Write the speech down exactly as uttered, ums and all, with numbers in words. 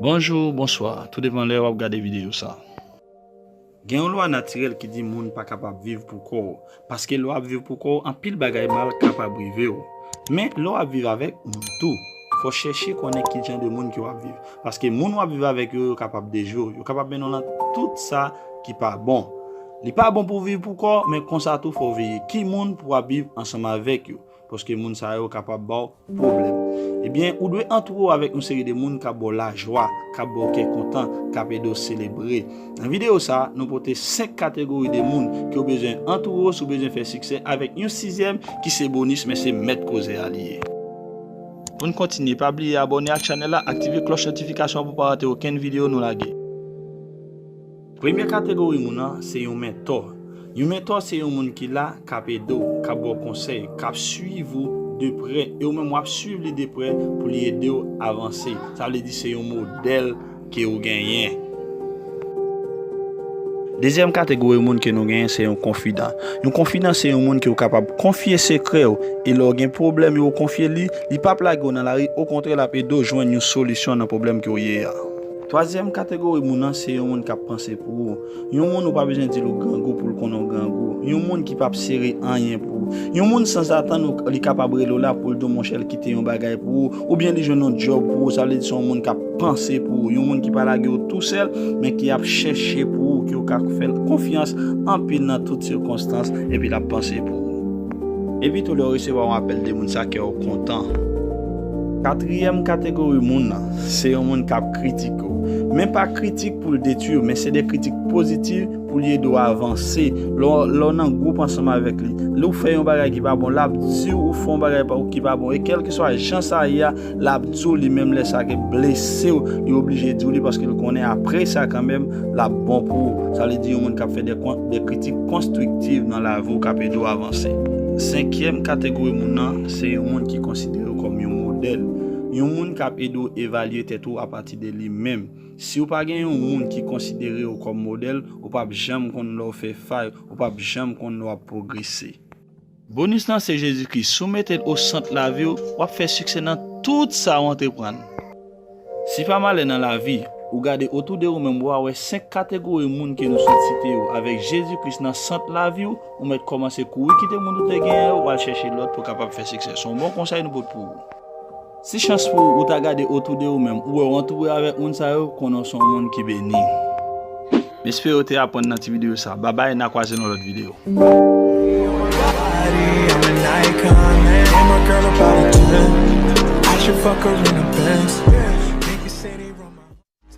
Bonjou, bonswa, tou depann lè w ap gade videyo sa. Gen yon lwa natirèl ki di moun pa kapab viv pou kò w, paske lè w ap viv pou kò w, anpil bagay mal kapab rive w. Men, lè w ap viv avèk moun tou, fò w chèche konnen ki jan de moun ke w ap viv. Paske moun w ap viv avèk yo, yo kapab dejwe w, yo kapab mennen w nan tout sa ki pa bon. Li pa bon pou w viv pou kò w, men konsa tou fò w veye ki moun pou w ap viv ansanm avèk yo, paske moun sa yo kapab ba w pwoblèm. Ebyen, ou dwe antoure w avèk yon seri de moun k ap ba w lajwa, k ap ba w kè kontan, k ap ede w selebre. Nan videyo sa a, nou pote senk kategori de moun ke w bezwen antoure w si w bezwen fè siksè, avèk yon sizyèm ki se bonis, men se mèt koze a li ye. Pou n kontinye, pa bliye abòne ak chanèl la, aktive klòch notifikasyon pou w pa rate okenn videyo nou lage. Premye kategori moun nan se yon mentò. Yon mentò se yon moun ki la, k ap ede w, k ap ba w konsèy, k ap swiv ou de prè, e ou menm w ap swiv li de prè pou li ede w avanse. Sa vle di se yon modèl ke ou genyen. Dezyèm kategori moun ke nou genyen se yon konfidan. Yon konfidan se yon moun ke ou kapab konfye sekrè w, e lè w gen pwoblèm yo ou konfye li, li p ap lage w nan lari, okontrè l ap ede w jwenn yon solisyon nan pwoblèm ke w ye a. Twazyèm kategori moun nan se yon moun k ap panse pou ou. Yon moun ou pa bezwen di l ou grangou pou l konnen w grangou. Yon moun ki p ap sere anyen pou ou. Yon moun sanzatann ou, li kapab rele w la pou l di w monchè l kite yon bagay pou ou, oubyen li jwenn yon djòb pou ou, sa vle di se yon moun k ap panse pou ou, yon moun ki pa lage w tousèl, men ki ap chèche pou ou, ke w ka fè l konfyans anpil nan tout sikonstans, epi l ap panse pou ou. Epi tou lè w resevwa yon apèl de moun sa, kè w kontan. Katriyèm kategori moun nan, se yon moun k ap kritike w. Men pa kritik pou l detwi w, men se de kritik pozitif pou li ede w avanse. Lè w, lè w nan gwoup ansanm avèk li, lè w fè yon bagay ki pa bon, l ap di w ou fè yon bagay pa, ki pa bon. E kèlkeswa jan sa ye a, l ap di w li menm lè sa ke blese w, li oblije di w li paske l konnen apre sa kanmenm, l ap bon pou ou. Sa vle di yon moun k ap fè de, de kritik konstriktiv nan lavi w k ap ede w avanse. Senkyèm kategori moun nan, se yon moun ki konsidere w kòm yon modèl. Yon moun k ap ede w evalye tèt ou apati de li menm. Si w pa gen yon moun ki konsidere w kòm modèl, ou p ap janm konn lè w fè fay, ou p ap janm konn lè w ap pwogrese. Bonis lan se Jezikri. Si w mete l o sant lavi w, w ap fè siksè nan tout sa w antreprann. Si pa malè nan lavi, ou gade otou de ou menm, w a wè senk kategori moun ke nou sot site yo. Avèk Jezikri nan sant lavi w, ou mèt kòmanse kouri kite moun ou te genyen yo, w al chèche lòt pou w kapab fè siksè. Se yon bon konsèy nou pot pou ou. Si chans pou ou, ou ta gade otou de ou menm, ou wè w antoure avèk moun sa yo, konnen w se yon moun ki beni. M espere w te aprann nan ti videyo sa. Babay, n a kwaze nan lòt videyo. Body, I'm an icon, man. And my girl about a ten. I should fuck her in the Benz.